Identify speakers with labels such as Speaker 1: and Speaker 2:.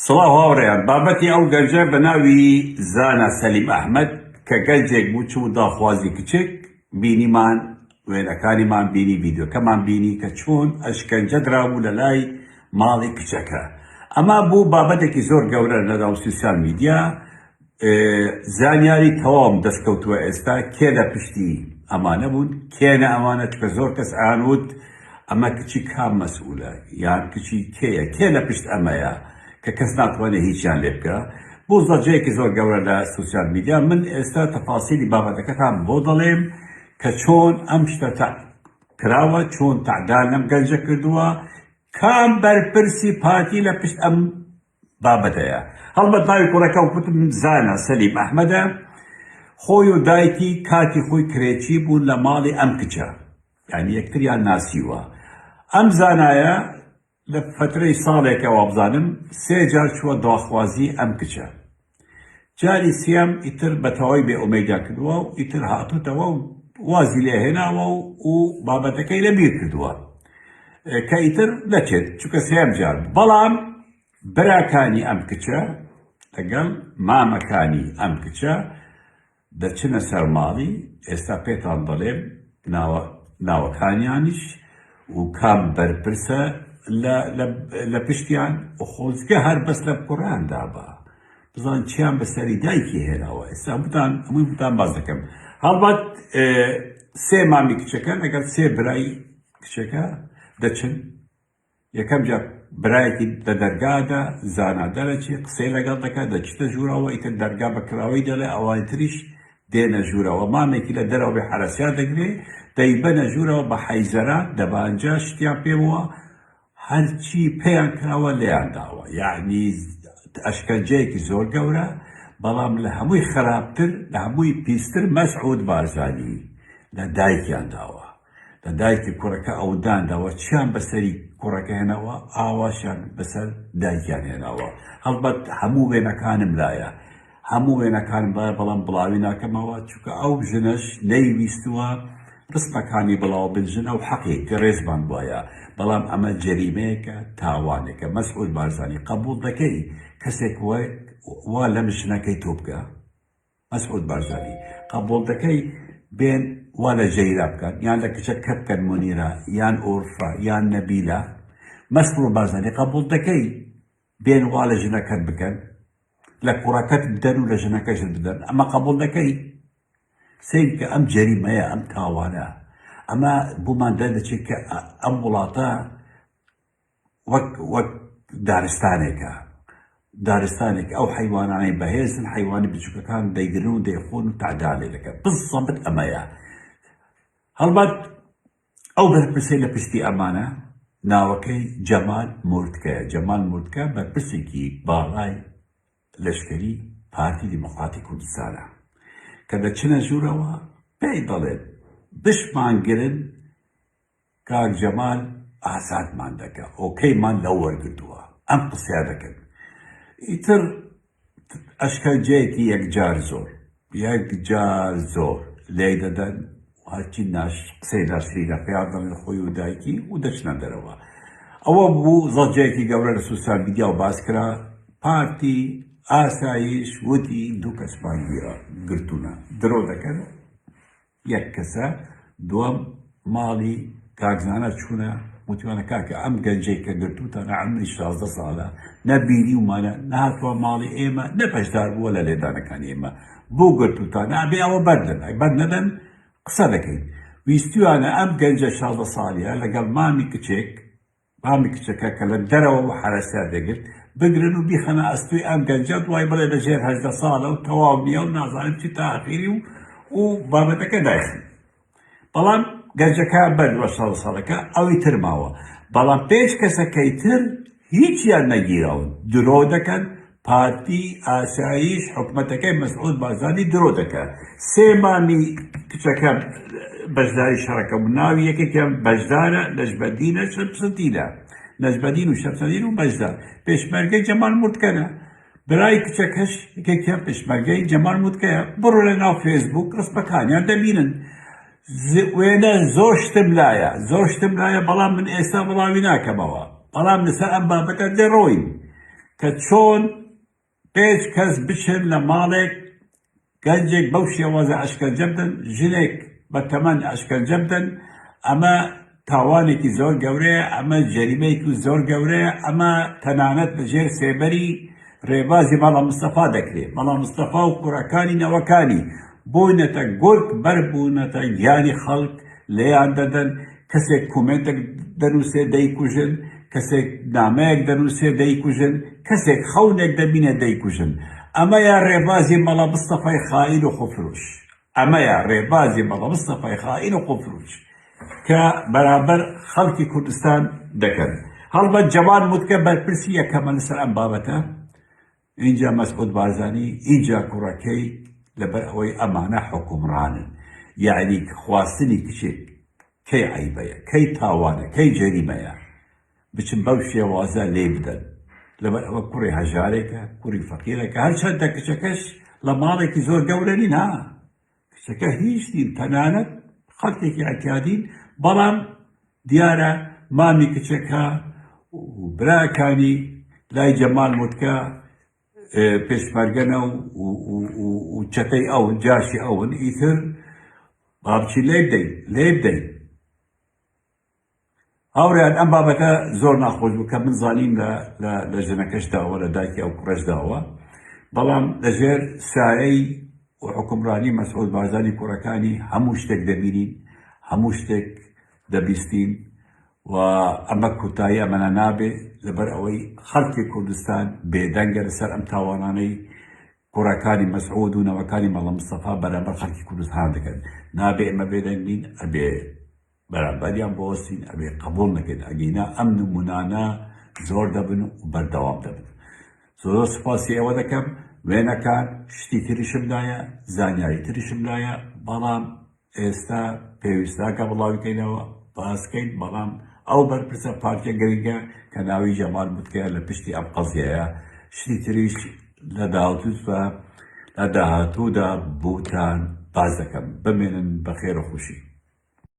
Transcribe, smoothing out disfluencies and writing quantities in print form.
Speaker 1: سڵاو هاوڕێیان، بابەتی ئەو گەنجە بە ناوی زانا سەلیم ئەحمەد کە گەنجێک بوو چوو داخوازی کچێک بینیمان وێنەکانیمان بینی ڤیدیۆکەمان بینی کە چۆن ئەشکەنجە درابوو لە لای ماڵی کچەکە ئەمە بوو بابەتێکی زۆر گەورە لە ناو سوسیال میدیا زانیاری تەواوم دەست کەوتووە ئێستا کێ لە پشتی ئەمانە بوون کێنە ئەمانە چکە زۆر کەس ئەیان وت ئەمە کچی کام مەسئولە یان کچی کێیە کێ لە پشت ئەمەیە کە کەس ناتوانێت هیچیان لێ بکە بۆ زەجەیەکی زۆر گەورە لە سوسیال میدیا من ئێستا تەفاسیلی بابەتەکەتان بۆ دەڵێم کە چۆن ئەم شتە کراوە چۆن تەعدا لەم گەنجە کردووە کام بەرپرسی پارتی لە پشت ئەم بابەتەیە. هەڵبەت ناوی کوڕەکە وەک وتم زانا سەلیم ئەحمەدە، خۆی و دایکی کاتی خۆی کرێچی بوون لە ماڵی ئەم کچە، یانی یەکتریان ناسیوە. ئەم زانایە لە فەترەی ساڵێکە وابزانم سێ جار چووە داخوازی ئەم کچە. جاری سێیەم ئیتر بە تەواوی بێ ئومێدیان کردووە و ئیتر هاتووتەوە و وازی لێ هێناوە و و بابەتەکەی لە بیر کردووە کە ئیتر نەچێت چونکە سێیەم جار بوو. بەڵام براکانی ئەم کچە لەگەڵ مامەکانی ئەم کچە دەچنە سەر ماڵی، ئێستا پێتان دەڵێم ناوە ناوەکانیانیش و کام بەرپرسە لە لە پشتیان و خۆزگە هەر بەس لە کوڕان دابا بزان چیان بەسەری دایکی هێناوە ئێستا بتان هەمووی بتان باس دەکەم هەڵبەت سێ مامی کچەکە لەگەڵ سێ برای کچەکە دەچن یەکەم جار برایەکی لە دەرگادا زانا دەرەچێ قسەی لەگەڵ دەکات دەچتە ژوورەوە ئیتر دەرگا بە کراوەی دەڵێ ئەوانی تریش دێنە ژوورەوە مامێکی لە دەرەوە بێ حەرەسیان دەگرێ دەیبەنە ژوورەوە بە حەیزەران دەبانجە شتیان پێ بووە هەرچی پێیان کراوە لێیان داوە یعنی ئەشکەنجەیەکی زۆر گەورە بەڵام لە هەمووی خراپتر لە هەمووی پیستر مەسعود بارزانی لە دایکیان داوە لە دایکی کوڕەکە ئەودان داوە چیان بەسەری کوڕەکە هێناوە ئاواشیان بەسەر دایکیان هێناوە هەڵبەت هەموو وێنەکانم لایە هەموو وێنەکانم لایە بەڵام بڵاوی ناکەمەوە چونکە ئەو ژنەش نەیویستووە ڕسمەکانی بڵاو بن ژنە و حەقێکی ڕێزمان وایە بەڵام ئەمە جەریمەیەکە تاوانێکە مەسعود بارزانی قبوڵ دەکەی کەسێک وا لەم ژنەکەی تۆ بکە مەسعود بارزانی، قەبوڵ دەکەی بێن وا لە جەیرا بکەن یان لە کچە کە بکەن مونیرە یان ئورفە یان نەبیلە؟ مەسرور بارزانی، قەبوڵ دەکەی بێن وا لە ژنەکەت بکەن لە کوڕەکەت بدەن و لە ژنەکەشت بدەن ئەمە قەبوڵ دەکەی؟ سەیرکە ئەم جەریمەیە ئەم تاوانە ئەمە بۆمان دەردەچێت کە ئەم وڵاتە وەک وەک دارستانێکە دارستانێک ئەو حەیوانانەی بەهێزن حەیوانی بچووکەکان دەیگرن و دەیخۆن و تەعدا لێ دەکەن بزەبت ئەمەیە هەڵبەت ئەو بەرپرسەی لە پشتی ئەمانە ناوەکەی جەمال مورتکەیە جەمال مورتکە بەرپرسێکی باڵای لەشکری پارتی دیموکراتی کوردستانە کە دەچنە ژوورەوە پێی دەڵێن بشمانگرن کاک جەمال ئازادمان دەکا ئۆکەیمان لەو وەرگرتووە ئەم قسەیە دەکەن ئیتر ئەشکەنجەیەکی یەکجار زۆر یەکجار زۆر لێی دەدەن هەرچی ناش قسەی ناشرینە پێیان دەڵێن خۆی و دایکی و دەچنە دەرەوە ئەوە بوو زەجەیەکی گەورە لە سوسیال میدیا و باس کرا پارتی ئاسایش وتی دوو کەسمان گرتوونە درۆ دەکەن یەک کەسە دووەم ماڵی کاک زانا چوونە وتوانە کاکە ئەم گەنجەی کە گرتوتانە عەمری 16 ساڵە نە بینیومانە نەهاتوە ماڵی ئێمە نە بەشدار بووە لە لێدانەکانی ئێمە بۆ گرتوتانە ئەبێ ئەوە بەردەن ئەی بەر نەدەن قسە دەکەین ویستویانە ئەم گەنجە 16 ساڵیە لەگەڵ مامی کچێک مامی کچەکە کە لە دەرەوە بۆ حەرەسیان دەگرت بگرن و بیخەنە ئەستۆی ئەم گەنجە دوای بڵێ لە ژێر 18 ساڵە و تەواو نییە و نازانم چی تا ئاخیری و و بابەتەکە دایخن بەڵام گەنجەکە بەر 16 ساڵەکە ئەوی تر ماوە بەڵام پێنج کەسەکەی تر هیچیان نەگیراون درۆ دەکەن پارتی ئاسایش حکومەتەکەی مەسعود بارزانی درۆ دەکات سێ مامی کچەکە بەشداری شەڕەکە بوو ناوی یەکێکیان بەشدارە نەجمەدینە شەمسەدینە نەجمەدین و شەمسەدین و بەشدار پێشمەرگەی جەمال مورتکەنە برای کچەکەش یەکێکیان پێشمەرگەی جەمال مورتکەیە بڕۆ لە ناو فێسبوک ڕسمەکانیان دەبینن وێنە زۆر شتم لایە زۆر شتم لایە بەڵام من ئێستا بڵاوی ناکەمەوە بەڵام لەسەر ئەم بابەتە دەڕۆین. کە چۆن پێنج کەس بچن لە ماڵێک گەنجێک بەو شێوازە ئەشکەنجە بدەن، ژنێک بە تەمەن ئەشکەنجە بدەن، ئەمە تاوانێکی زۆر گەورەیە، ئەمە جەریمەیەکی زۆر گەورەیە، ئەمە تەنانەت لە ژێر سێبەری ڕێبازی مەلا مستەفا دەکرێ. مەلا مستەفا و کوڕەکانی نەوەکانی بوونەتە گورگ، بەربوونەتە گیانی خەڵک، لێیان دەدەن، کەسێک کۆمێنتێک دەنووسێ دەیکوژن، کەسێک نامەیەک دەنووسێ دەیکوژن، کەسێک خەونێک دەبینێ دەیکوژن. ئەمەیە ڕێبازی مەلا مستەفای خائین و خۆفرۆش. ئەمەیە ڕێبازی مەلا مستەفای خائین و خۆفرۆش کە بەرامبەر خەڵکی کوردستان دەکەن. هەڵبەت جەمال موتکە بەرپرسی یەکەمە لەسەر ئەم بابەتە. ئینجا مەسعود بارزانی ئینجا کوڕەکەی لەبەر ئەوەی ئەمانە حوکمڕانن یەعنی خواستنی کچێک کەی عەیبەیە کەی تاوانە کەی جەریمەیە بچن بەو شێوازە لێی بدەن لەبەر ئەوە کوڕی هەژارێکە کوڕی فەقیرێکە هەرچەندە کچەکەش لە ماڵێکی زۆر گەورە نین ها کچەکە هیچ نین تەنانەت خەڵکێکی ئەکادین بەڵام دیارە مامی کچەکە و براکانی لای جەمال موتکە پێشمەرگەنە و چەتەی ئەون جاشی ئەون ئیتر با بچین لێ بدەین لێ بدەین. هاوڕێیان ئەم بابەتە زۆر ناخۆش بوو کە من زانیم لە ژنەکەش داوە لە دایکی ئەو کوڕەش داوە بەڵام لەژێر سایەی و حکومڕانی مەسعود بارزانی کوڕەکانی هەموو شتێک دەبینین هەموو شتێک دەبیستین و ئەمە کوتایی ئەمەە نابێ لەبەر ئەوەی خەڵکی کوردستان بێدەنگە لەسەر ئەم تاوانانەی کوڕەکانی مەسعود و نەوەکانی مەڵە مستەفا بەرامبەر خەڵکی کوردستان دەکەن نابێ ئێمە بێدەنگ بین ئەبێ بەرامبەریان بوەستین ئەبێ قبوڵ نەکەین ئەگینا ئەم نمونانە زۆر دەبن و بەردەوام دەبن زۆر سوپاسی ئێوە دەکەم وێنەکان شتی تریشم لایە زانیاری تریشم لایە بەڵام ئێستا پێویست ناکە بڵاوی کەینەوە باسکەین بەڵام ئەو بەرپرسە پارتیە گرنگە کە ناوی جەمال متکەیە لە پشتی ئەم قەزیەیە شتی تریش لە داهاتوودا لە داهاتوودا بۆتان باس دەکەم بمێنن بە خێر و خوشی.